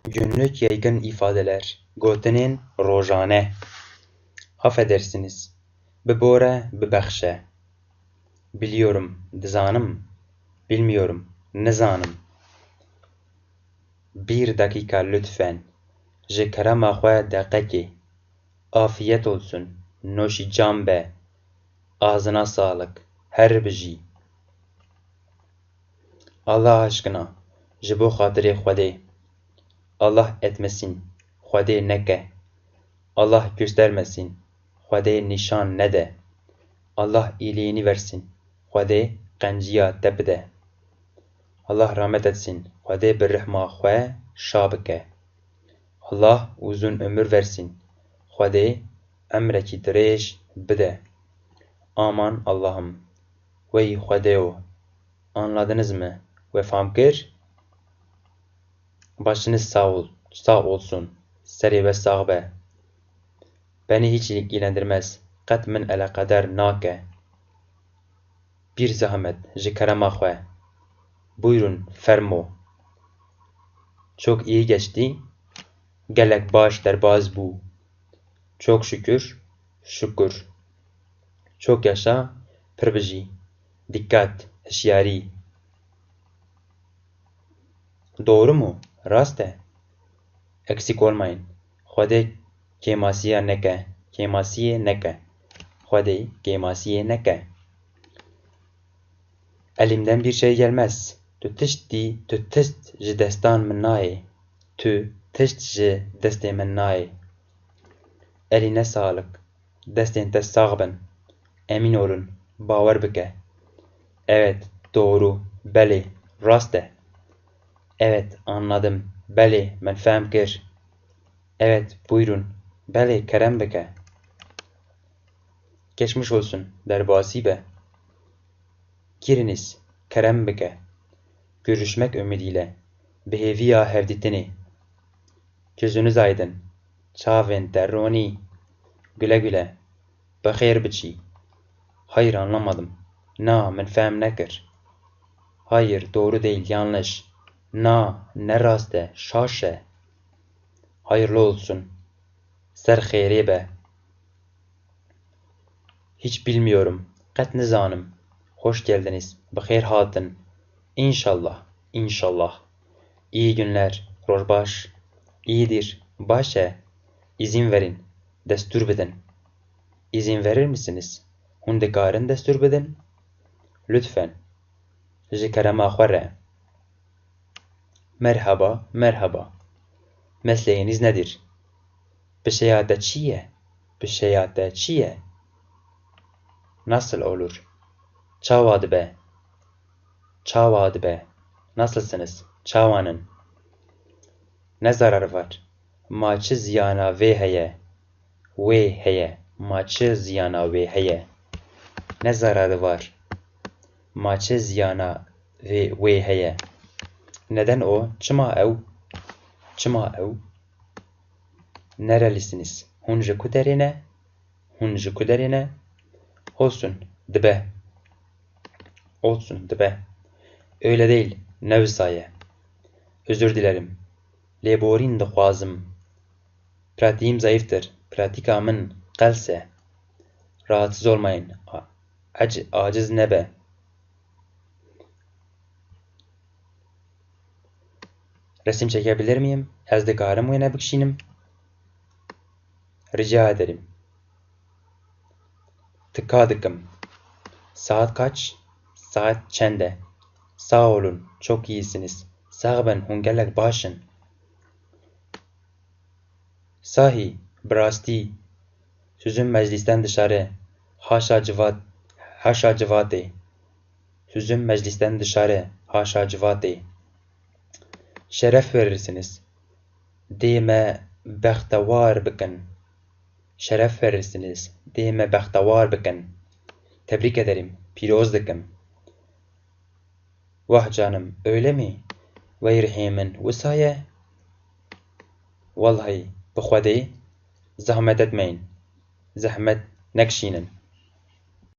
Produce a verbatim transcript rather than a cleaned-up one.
Günlük yaygın ifadeler, gotinên rojane. Affedersiniz. Bibore, bibexşe. Biliyorum, dizanim. Bilmiyorum, nizanim. Bir dakika lütfen. Ji kerema xwe deqekê. Afiyet olsun, noşî can be. Ağzına sağlık, her bijî. Allah aşkına, ji bo xatirê Xwedê. Allah etmesin, Xwedê neke. Allah göstermesin, Xwedê nîşan nede. Allah iyiliğini versin, Xwedê qenciya te bide. Allah rahmet etsin, Xwedê bi rihma xwe şa bike. Allah uzun ömür versin, Xwedê emrekî dirêj bide. Aman Allah'ım, wey Xwedêyo, anladınız mı? We fam kir? Başınız sağ ol, sağ olsun, serê we sax be. Beni hiç ilgilendirmez, qet min eleqedar nake. Bir zahmet, ji kerema xwe. Buyurun, fermo. Çok iyi geçti. Gelek baş derbaz bû. Çok şükür, şükür. Çok yaşa, pir bijî. Dikkat, hişyarî. Doğru mu? Rast e. Eksik olmayın. Xwedê kêmasiya neke, kêmasiyê neke. Xwedê kêmasiyê neke. Elimden bir şey gelmez. Tu tiştî, tu tişt ji destan min nayê. Tu tişt ji destê min nayê. Eline sağlık. Destên te sax bin. Emin olun, bawer bike. Evet, doğru, belê, rast e. Evet, anladım, belê, min fehm kir. Evet, buyurun, belê, kerem bike. Geçmiş olsun, derbasî be. Giriniz, kerem bike. Görüşmek ümidiyle. Bi hêviya hevdîtinê. Gözünüz aydın. Çavên te ronî. Güle güle. Bi xêr biçî. Hayır, anlamadım. Na, min fehm nekir. Hayır, doğru değil, yanlış. Na, ne rast e, şaş e. Hayırlı olsun. Ser xêrê be. Hiç bilmiyorum. Qet nizanim. Hoş geldiniz. Bi xêr hatin. İnşallah. İnşallah. İyi günler. Roj baş. İyidir. Baş e. İzin verin. Destûr bidin. İzin verir misiniz? Hûn dikarin destûr bidin? Lütfen. Ji kerema xwe re. Merhaba, merhaba. Mesleğiniz nedir? Pişeya te çi ye? Pişeya te çi ye? Nasıl olur? Çawa dibe? Çawa dibe? Nasılsınız? Çawan in? Ne zararı var? Ma çi ziyana vê heye? Wê heye. Ma çi ziyana wê heye? Ne zararı var? Ma çi ziyana vê, wê heye? Neden o? Çima ew? Çima ew? Nerelisiniz? Hûn ji ku derê ne? Hûn ji ku derê ne? Olsun, dibe. Olsun, dibe. Öyle değil, ne wisa ye. Özür dilerim. Lêborîn dixwazim. Pratiğim zayıftır. Pratika min qels e. Rahatsız olmayın. A-, ac-, aciz nebe. Resim çekebilir miyim? Ez dikarim wêne bikişînim? Rica ederim. Tika dikim. Saat kaç? Saat çend e? Sağ olun, çok iyisiniz. Sax bin, hûn gelek baş in. Sahi, bi rastî, sözüm meclisten dışarı, haşa civat, haşa civatê. Sözüm meclisten dışarı, haşa civatê. Şeref verirsiniz. Dê me bextewar bikin. Şeref verirsiniz. Dê me bextewar bikin. Tebrik ederim. Pîroz dikim. Wah canım, öyle mi? Wey rihê min, wisa ye? Wellahî, bi Xwedê, zahmet etmeyin. Zehmet nekişînin.